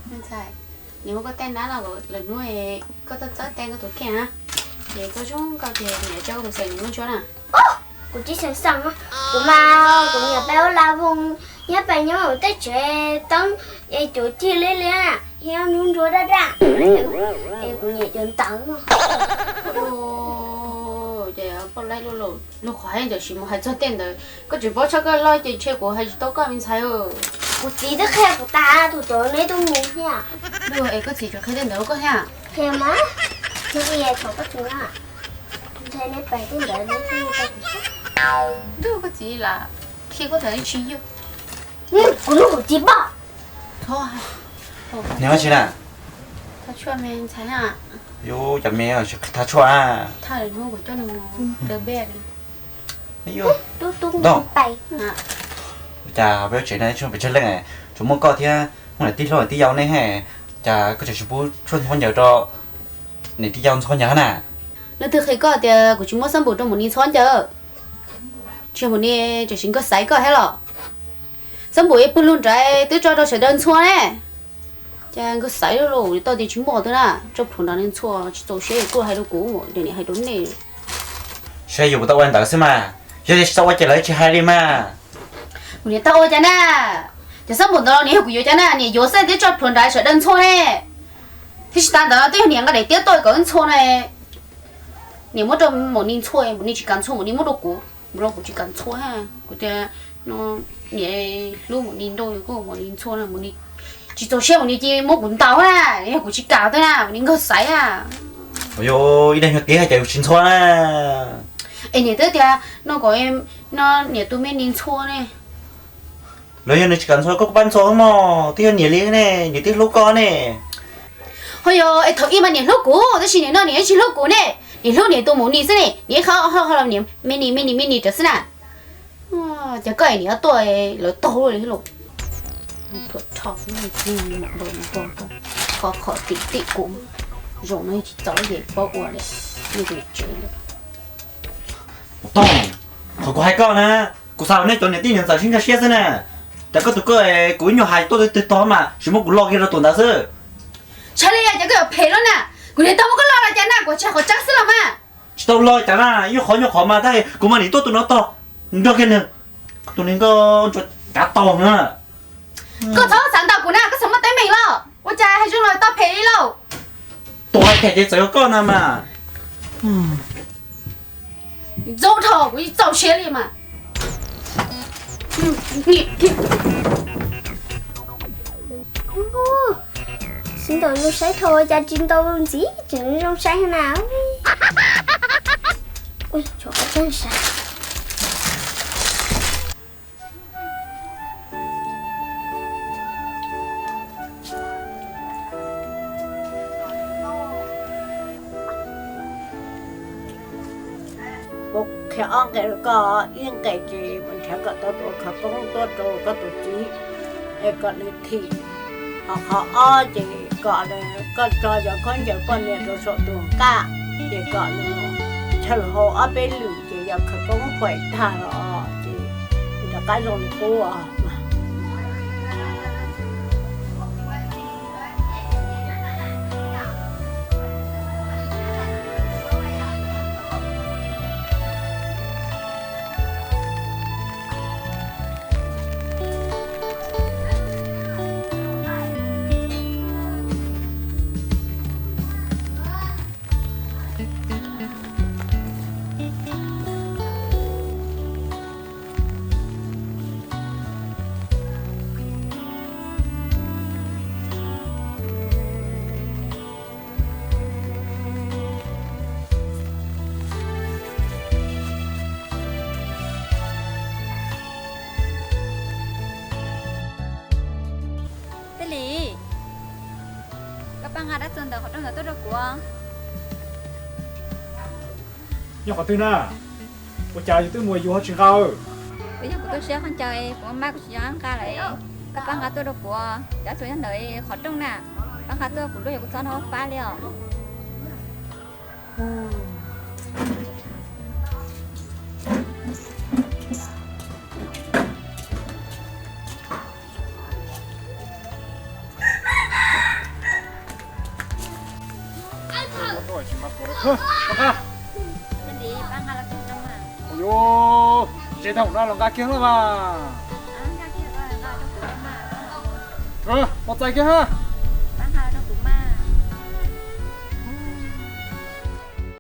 Ntxhais, niam muab koj tej nab no lawm hnub, koj txhob txawb tej koj tus kheej na. Ces koj zoo nkauj ces niam coj koj mus xaws niam lub ntsuab na. Kuv tsis xaws xeem, kuv mas kuv nyiam peb ua la voos, nyob pem nyob hauv tej tsev toob, es cuv cig liab liab, thiab lub ntsuab daj daj, es kuv nyiam cov ntawd. Ces poj laib luj qhov heev, tab sis mus hais txog tej ntawd koj tseem paub tshaj koj loj ces ntshe kuv hais tsis tau koj me ntxhais. Kuv txiv twb qhia kuv tas, tus cov neb tuaj mus thiab. Es koj txiv tseem qhia tej ntawd rau koj thiab? Qhia mas, nws qhia thaum koj tseem nyob, ntshe neb pem tej ntawd neb thiaj li tau kuv. Ntuj, koj txiv lam qhia koj tham tsis yog. Kuv hnub kuv txiv pom. Niam ua tsi na? Thaj tshuaj me ntxhais. Yus cov me thaj tshuaj. Thaj hnub kuv coj nws mus dawb peb. Ntoo, cas peb lub tsev no tsis muaj pes tsawg leej, tsuas muaj koj thiab muaj niam tij hluas niam tij yau nej, cas koj tseem tsis pub tshuaj ntxhuab ncaws rau niam tij yau ntxhuab ncaws na? Leej twg qhia koj tias kuv tsis muab xab npum rau maum nis ntxhuab ncaws? Tsis, maum nis tseem tsis nkag xaiv koj thiab los? Xab npum ib pawg lug nrad twb tso rau sawv daws ntxhua ne. Cas nkag xaiv lawm, tau tias tsis muaj twg na, tso plhuav nrad ntxhua tsis txaus siab kuj hais rau kuv, niam hais rau nej. Saib yus tau ua ntawd xwb mas, yog tias tsis tau ua ces lawv tsis hais li mas. Kuv niam tau ua cas na? Cov xab npum ntawd los niam yog kuv yuav cas na, niam yuav xwb twb tso plhuav nrad sawv daws ntxhua ne. Thiab tsis tas ntawd twb yog niam nqa daim tiab tuaj kom wb ntxhua na. Niam muab rau maum nis ntxhua, maum nis tsis kam ntxhua, maum nis muab rau kuv, mus rau kuv tsis kam ntxhua. Kuv tias no, niam hlub maum nis nrau, kuv maum nis ntxhua, maum nis tsis txaus siab, maum nis cia muab kuv ntaus na, yog kuv tsis kam twb na, maum nis nkag xaiv na. Ib leeg yog tiag cas yus tsis ntxhua na. Es niam twb tias no kom no niam tus me nis ntxhua ne. Los yog nws tsis kam ntxhua koj kuj pab ntxhua mog, twb yog niam li ne, niam twb hlub koj ne. Ho yog es thaum ub mas niam hlub kuv, tab sis niam no niam tsis hlub kuv ne, niam hlub niam tus maum nis xwb ne, niam ib qho ho los niam me nis me nis me nis rau xwb na. Ces koj es niam tuaj lawv taug li los. Kho kho tim tim kuv, zoo no tsis txaus ces paub ua li. Tsev. Tog, qhov kuv hais koj na, kuv xav nej cov niam tij niam ntxawm sib nkag siab xwb na. Cas koj tus koj kuv ib nyuag hais tuaj twg tog mas tsis muab kuv lo kiag rau tus ntawd xwb. Tshaj li cas koj yuav phem lawm na, kuv niam tau muab koj lo los cas na, kuv tsis hais qhov tseeb xwb los mas. Tsis tau lo cas na, ib nyuag qhov nyuag qhov mas tab kuv mam li tuaj tus no tog, nrog kiag nws, tus niag nkauj ntsuab kav tau na. Koj txhob xav ntau kuv na, koj txhob muaj teeb meem los ua cas hais zoo los tau phem li lauj. Tus hais phem ces txawm yog koj na mas. Ntxub dhau kuv tsis txaus siab li mas. Sib ntaus zoo saib dhau cas tsis ntaus ntxiv tseem zoo saib na. Ua tsov qab tag sav. Kuv qhia ob nqe rau koj, ib nqe ces mus nrhiav kom tau tus khawv koob tuaj rau koj tus txiv es kom nws thim. Ho qhov ob ces kom koj tso cov khaub ncaws poj niam rau saum tus nqaj, ces kom nws chaw hau ob peb lwm ces yog khawv koob faim tag los ces rov qab zoo li qub os. Tij Lis, koj pab nqa dab txuas ntawm qhov rooj ntawd tuaj rau kuv. Nyob qhov twg na? Ua cas yus twb mus yus ho tsis nqa? Twb yog kuv tu siab khaub ncaws, kuv maj kuv tsis nco nqa lawm. Koj pab nqa tuaj rau kuv, cov dab txuas nyob ntawm qhov rooj na. Pab nqa tuaj kuv lub yuav kuv txob no fab li os. Los nqa. Ua yuv, tsev thaum no los nqa kiag los mas. Pov txais kiag ha.